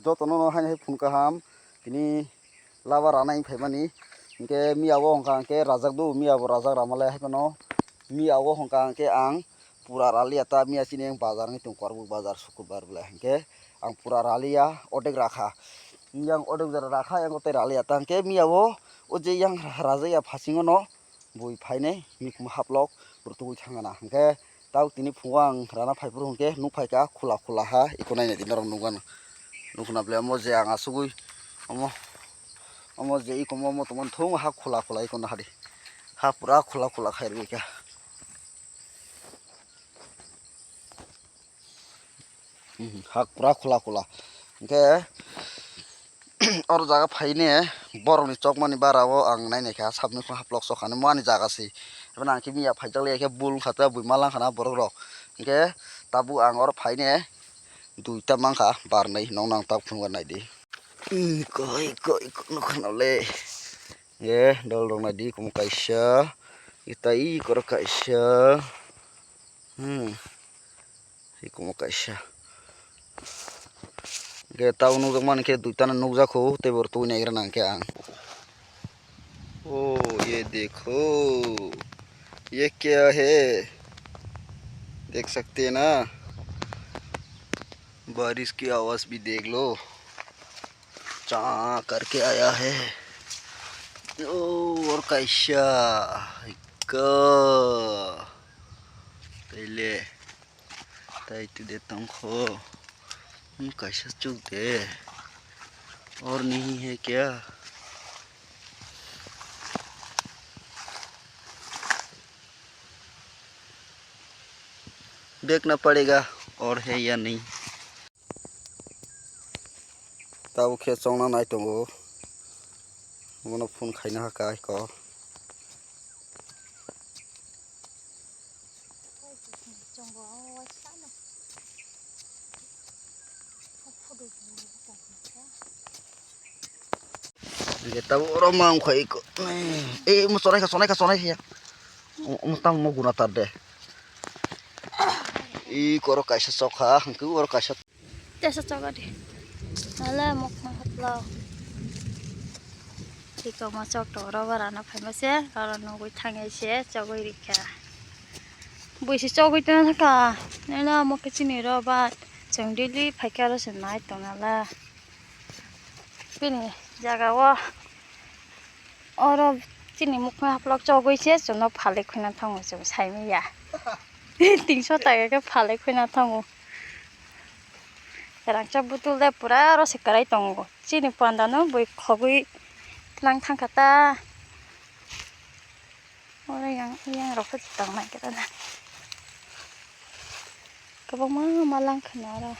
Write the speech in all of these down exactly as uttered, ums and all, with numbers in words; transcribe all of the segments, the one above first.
Jotono no haino hai phun kaham, tini laba rana wng phaimani. Hinkhe miya o hwnka hinkhe rajak do, miya bo rajak rama le hai phano. Miya o hwnka hinkhe ang pura raliya ta, miya chini ang bazar wngwi tong, Korbuk bazar, Sukurbar bwle hinkhe ang pura raliya, odek rakha. Yang odek jora rakha, yang tei raliya ta hinkhe miya o, o je yang rajakya phasingo no bui phainai mikhumu haplok rwtugwi thangana. Hinkhe tabuk tini phungo ang rana phaiphuru hinkhe nuk phaikha khula khula ha, iko nainai di norok nukgana. Nukhuna bwle omo je ang asugwi omo, omo je iko omo tongmani thung ha khula khula iko nahadi. Ha pura khula khula khairwi kha. Hmm, ha pura khula khula. Hinkhe oro jaga phaine borokni chokmani bara o ang nainai kha, sabni khuna haplok sok hani mo ani jaga se. Ebo nang khe miya phaijak le khe bul wngkha ta bui ma lang khana borok rok. Hinkhe tabuk ang oro phaine duita mankha, barnai nong nang tabuk phunukha naidi. Iko, iko, iko nukha nole. Ye, dol rok naidi, iko mo kaisa. Ita iko rok kaisa. Hmm. Iko mo kaisa. Ge tau nukjak mani khe duita no nukjak kho, tei bo twi naigra nang khe ang. Oh, ye dekho. Ye kya hai? Dekh sakte na? Barish ki awaaz bhi dekh lo. Cha karke aaya hai. Oh, aur kaisa? Ka. Pehle. Tai tu de tong kho. Hmm, kaisa chuk de. Aur nahi hai kya? Dekhna padega aur hai ya nahi. Tabuk khe chongna nai tongo. Bono phone khaina hakha iko. Hingke tabuk oro ma wngkha iko. Eh, omo chonai kha, chonai kha, chonai kha ya. Omo tamo guna tar de. Iko oro kaisa chokha, hingke oro kaisa. Tesa chokadi. Nale mokma hapla. Tiko ma chok to oro barana phaima se, oro nugui thangai se, chogui rikha. Buisi chogui tong thaka. Nela mo kichini ro ba chwng daily phaikha ro se nai tong nala. Bini jaga o oro chini mokma haplok chogui se chwngno phalwi khwna thango chwng saimanya. Tingso taka khe phalwi khwna thango. Rangchak butul de pura oro se kwrai tongo. Chini panda no bui khogwi tlang thangkha ta. Oro yang, yang rok khe tong nai khe ta na. Kwbangma ma lang kha na oro.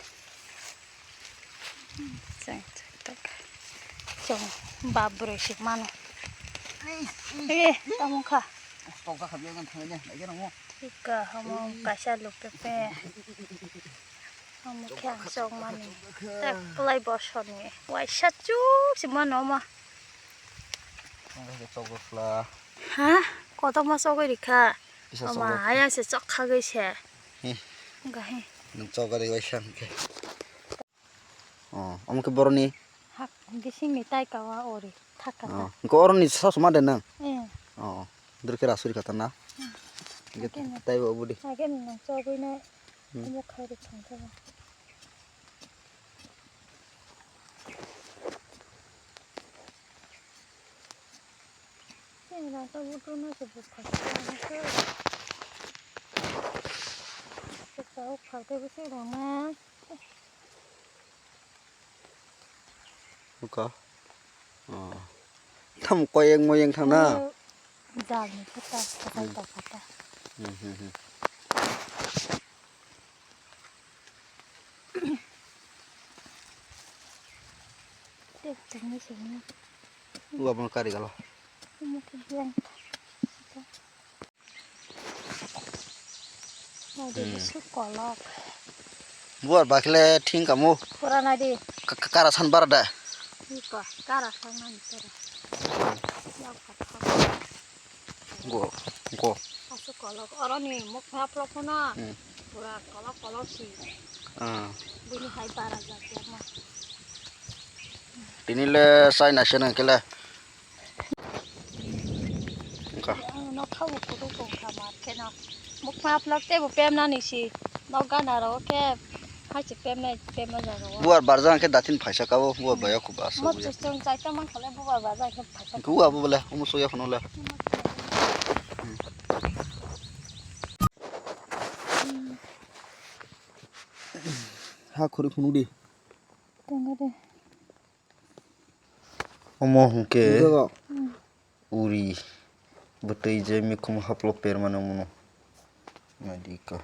Chwng, chwng, chwng, bap bwrwi se mano. Eh, tamo kha. Thika hamo kaisa lupe pe. Hamo khe ang chok mani. Tek kwlai bosor ni. Waisa chuk se mano ma. Ha? Kotorma chogwi rikha. Ama ayang se chok khagwi se. Gahi. Nung chok gari waisa hwnkhe. Oh, omo khe boroni? Hak, bisingni tai kawa ori, thaka ta. Oh, hwnkhe oroni sasuma de nang? Eh. Oh, dwrwkhe rasuri kha ta na? Hmm. Hwnkhe taibo obodi. Hwnkhe nang chogwi nai, hmm, omo khairi thangkhe ba. Chini rang ta butu no se bukha. Chao kha khe bisi rang ma. Buka. Oh. Tam koyeng moyeng thang na. Jal ni khe ta, ta, ta, ta, ta. Hmm, hmm, hmm. Tek tek ni sini. Gua mau kari kalau. Ini tuh yang. Nadi bisu kolok. Buar bakle thing kamu. Pura nadi. Kara san bara da. Iko, kara san nani pura. Yau kathok. Go, go. Asu kolok, oroni mukha phlok phano. Hmm. Pura kolok kolok si. Ah. Bini hai bara jak ya ma. Tini le sai naisano hwnkhe le. Wngkha. Ang no kha bo kutung tong kha mar kheno. Mukma vlog tei bo pem nani si. Nok gana ro khe hai se pem nai pem nai jaga o. Buar barja hwnkhe datin phaisa kabo buar baya khub aswk. Mo buya. Chwng chai tong man kha le buar barja hwnkhe phaisa. Hwnkhe ua bo bole omo suya phano le. Ha khuri phunuk di. Tong de. Omo hwnkhe uri bwtwi je mikhum haplo permani omono. Naidi ka.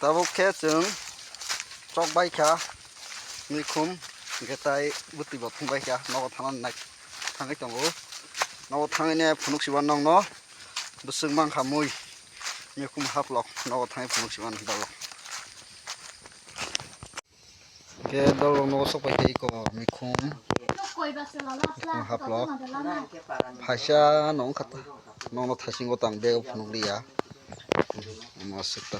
Tabuk khe chwng chok bai kha, mikhum hwnkhe tai bwtwi bo thung bai kha, nogo thangna nai thangwi tongo. Nogo thangwi ne phunuk siba nokno bwswk mankha mui, mikhum haplok nogo thangwi phunuk siba dalok. Hwnkhe dalok nogo sok bai kha iko mikhum, mikhum haplok phaisa no wngkha ta, nokno thasingo tang bego phunuk liya. Omo aswk ta.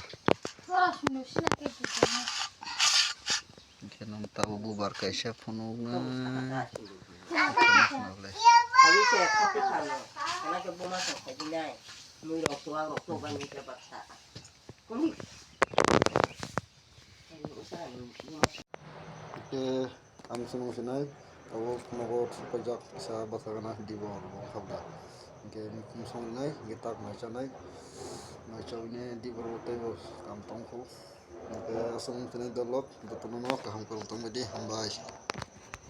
Hwnkhe nwng tabuk bubar kaisa phunuknai. Hwnkhe ang chwng sinai, abo nogo paijak kisa bwskango dibor bo khabda. Hwnkhe mikhum songrinai, hwnkhe tak mai chanai, mai chawine dibor bo teibo kam tongkhu. Hwnkhe aswk wngkhe nai dolok, jotono no kaham kwrwng tongbaidi, hambai.